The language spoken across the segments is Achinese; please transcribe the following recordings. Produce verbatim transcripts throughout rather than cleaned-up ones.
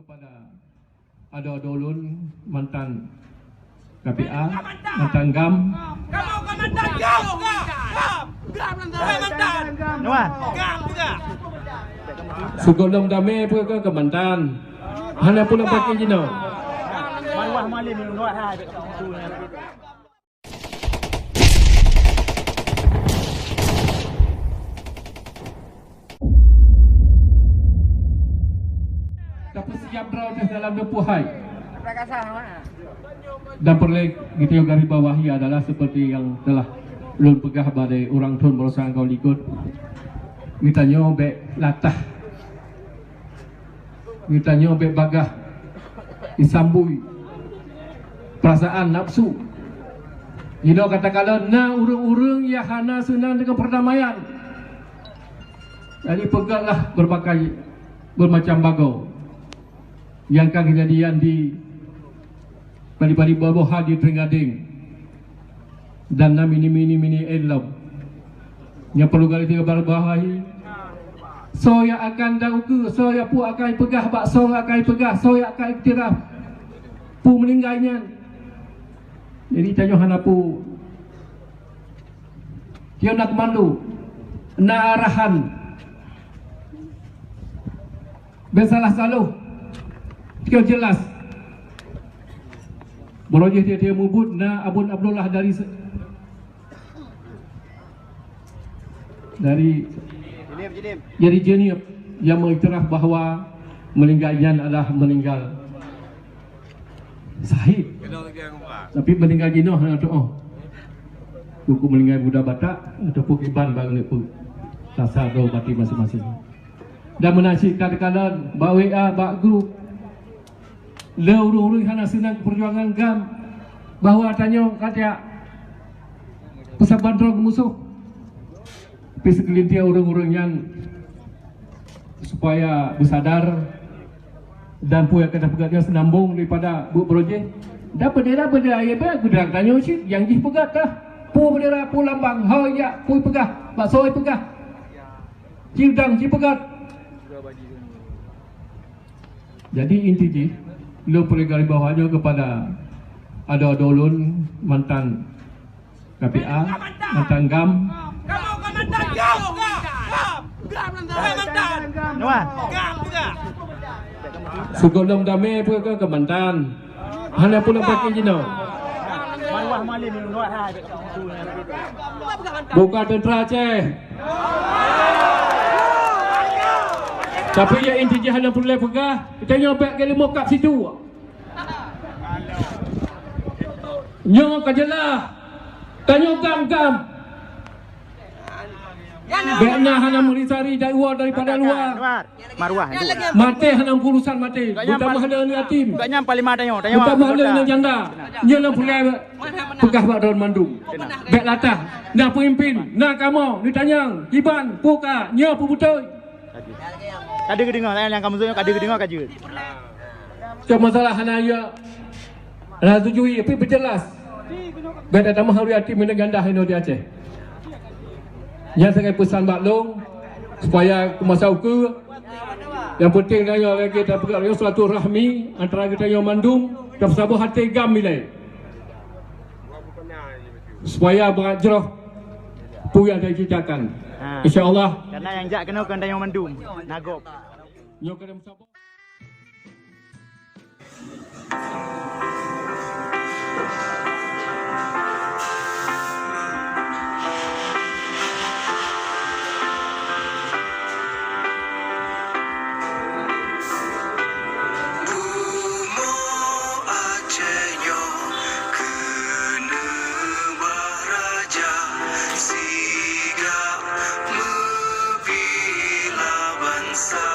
Pada adoe-adoe ulôn mantan K P A, mantan GAM. Nuan. Sigohlom damé peue keu mantan. Hana pula pakai jinoe. Tapi siap droe teuh dalam dua puluh hai. Dan peureulée geutanyoe garis bawahi adalah seperti yang telah lôn peugah bak ureuëng thon baroesa nyang ka likot. Geutanyoe bék latah. Geutanyoe bék bagaih jisambui peurasaan nafsu. Jinoe katakanlah na ureuëng-ureuëng nyang hana seunang deungon peurdamaian. Jadi peugahlah berbagai, bermacam bagoe nyang ka keujadian di Padi-padi boh-bohan di Teungadeng dan na mini-mini mini elom. Nyang perlu garis bawahi, soe nyang akan dan ukeue, soe nyang peue akan peugah bak soe nyang akan peugah, soe nyang akan iktiraf peue meuninggai nyan. Jadi tanyoe hana peue. Tiep na komando, na arahan. Bék salah saloh. Keu jelas. Baroe jih tiep-tiep mubuet na Abon Abdullah dari se-, dari, dari Jeunieb yang mengiktiraf bahwa meninggal nyan adalah meninggal syahid. Tapi meninggal jinoe hana tuoh. Buku meninggal budak Batak ataupun kiban bak ngon peue. Rasa droe mati masing-masing. Dan meunan cit ka teukalon bak W A, bak grup. Le ureuëng-ureuëng hana seunang peujuangan GAM bahwa tanyoe ka tajak peusaban droe keu musoh. Tapi seugeulintir ureuëng-ureuëng nyan supaya beusadar dan peue nyang ka tapeugah nyan seunambong daripada buet baroe jih. Dan bendera-bendera ayat geudak tanyoe cit nyang jih peugah tah. Peue bendera, peue lambang, ho jak, peue peugah, bak soe peugah. Ci udang, ci peugah. Jadi inti jih, lôn peureugai bahwa nyoe kepada adoe-adoe ulôn mantan K P A, mantan GAM. Nuan. Sigohlom damé peue keu mantan. Hana pula pakai jinoe. Bukan tentera Aceh. Tapi ya inti jih hana peureulée peugah, tanyoe bék geulimuh kab situ. Nyoe ka jeulaih. Tanyoe GAM-GAM. Bék na hana meurisa-ri dari luwa daripada luwa. Maté hana urusan maté. Buta mahleueng yatim. Buta mahleueng janda. Nyoe na peureulée peugah bak droe mandum. Bék latah. Na peumimpin, na kamoe, neutanyong, kiban, peue ka, nyoe peue beutôi. Ka deuh geudeungoe, nyang ka musoh nyoe ka deuh geudeungoe ka jeuet. Cuma masalah hana ya, hana setuju, tapi beujeulaih. Bék tatamah ureuëng yatim dan janda inoe di Aceh. Nyan sagai peusan bak lôn, supaya keu masa ukeue, nyang penting tanyoe lagée tapeugah silaturahmi antara geutanyoe mandum, tapeusaboh até GAM ilée. Supaya brat jroh peue nyang tajicitakan. Ha. Insya Allah. Karena nyang jak keunoe kon tanyoe mandum. Na gob. Nyoe keuneuk meusaboh. Bumoe Aceh nyoe keuneubah raja, sigak meubila bansa.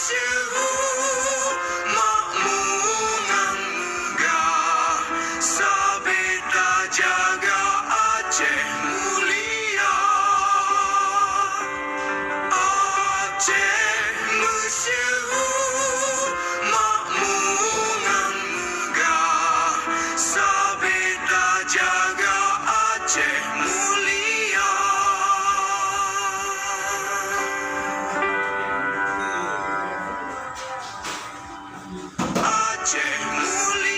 Syeuhu makmu ngon meugah, sabe tajaga Aceh mulia. Aceh meusyeuhu makmu ngon meugah, sabe tajaga Aceh mulia. Aceh mulia.